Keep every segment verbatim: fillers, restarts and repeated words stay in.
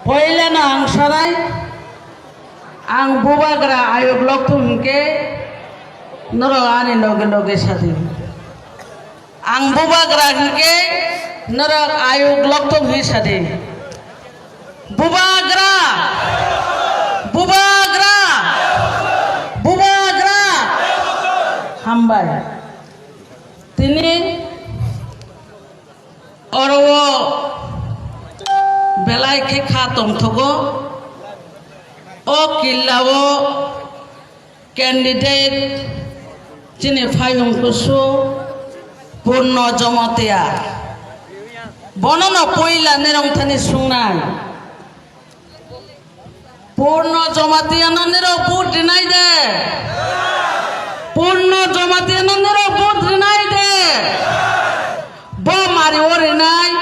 Poilano ang sanai, ang bubagra ayuk lokthung hinkhe norok ani loge loge sadi. Ang bubagra hinkhe norok ayuk lokthung hi sadi. Bubagra! Bubagra! Bubagra! Hambai. Tini oro o belai khe kha tongthogo. O killa o candidate chini phaiyung kusu Purno Jamatia. Bono no puila nirong thani sungnai. Purno Jamatia no nirok vote rinai de? Purno Jamatia no nirok vote rinai de? Bo mari o rinai?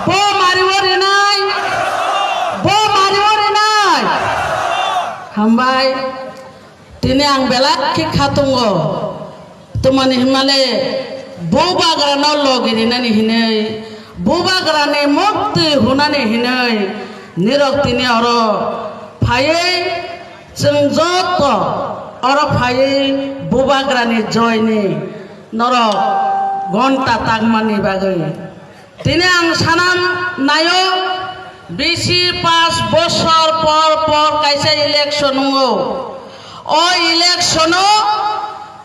Bo mari o rinai? Bo mari o rinai? Hambai. Tini ang belai khe khatungo. Tumani himale bubagra no logi rinani hinoi, bubagra ni mukti hunani hinoi, nirok tini oro phaiwi chwng joto oro phaiwi bubagra ni joy ni norok gonta tangmani bagwi. Tini ang sana naio, bisi pas bosor por por kaisa election wngo. O election o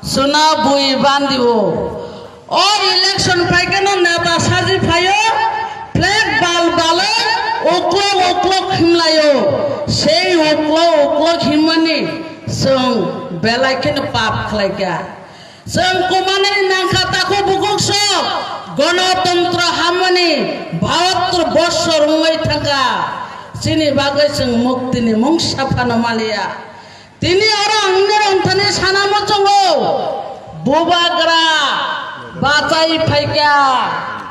chwna bui bandio. O election phaikhe no neta saji phaio, flag bal balai uklok uklok himlaio. Sei uklok uklok himmani chwng belai kheno pap khlaikha. Chwng kumanani nangkha takhuk bukhuk sok, Ganatantro hamani bahattor bosor wngwi thangkha. Chini bagwi chwng muktini mungsa phano maliya. Tini oro ang norok thani sana muchungo, bubagra bachai phaikha.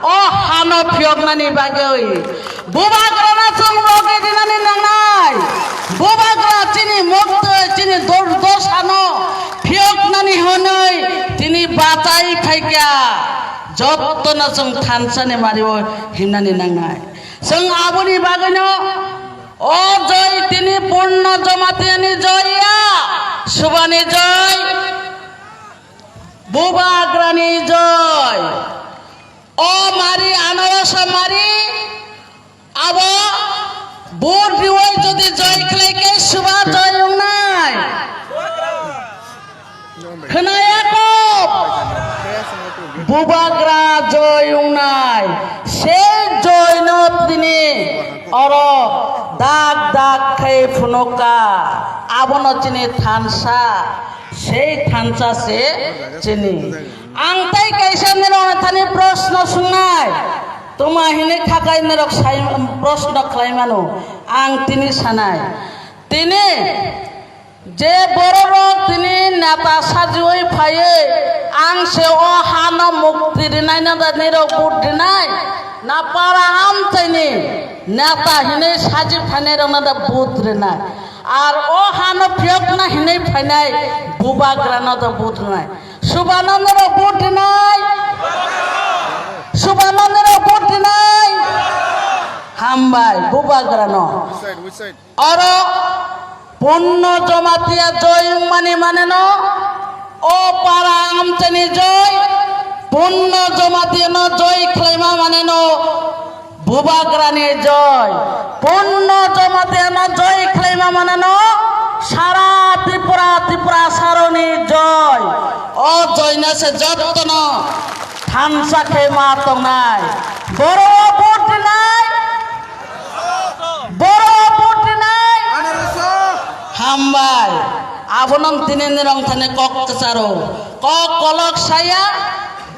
O hano phiyoknani bagwi bubagrano chwng logi rinani nangnai. Bubagra chini muktwi, chini dur-, dosano phiyoknani hwnwi tini bachai phaikha. Jottono chwng thansani mario himnani nangnai. Chwng aboni bagwino o joy tini Purno Jamatiani joy ya, Subani joy, Bubagrani joy. O mari, anarasa mari, abo vote riwi jodi joy khlai khe Suba joy wngnai. Khwnaya kok? Bubagra joy wngnai. Sei joy no tini oro dak dak khe phunukha. Abono chini thansa. Sei thansa se chini. Ang tai kaisa nirok thani proshno sungnai. Tuma hini khakai nirok sai proshno khlai mano. Ang tini sanai. Tini je bororok tini neta sajiwi phaiwi ang se o hano mukti rinai na da nirok vote rinai. Na para amchaini neta hinwi saji phainairokno da vote rwnai. Ar o hano phiyokna hinwi phainai bubagrano da vote rwnai. Subanandoro vote rwnai. Subanandoro vote rwnai. Hambai bubagrano. Which side? Which side? Oro Purno Jamatia joy wngmani maneno, o para amchaini joy, Purno Jamatiano joy khlaima maneno, Bubagrani joy, Purno Jamatiano joy khlaima maneno, sara Tripura, Tripura saroni joy. O joyno se jottono thansa khe ma tongnai. Boro vote rwnai. Boro vote rwnai. Hambai. Abono tini nirong thani kok kwcharo. Kok kolok saya.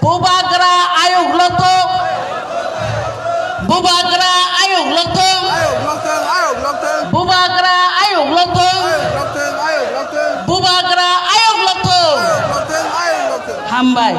Bubagra ayuk lothok. Bubagra ayuk lothok. Bubagra ayuk lothok. Bubagra ayuk lothok. Hambai.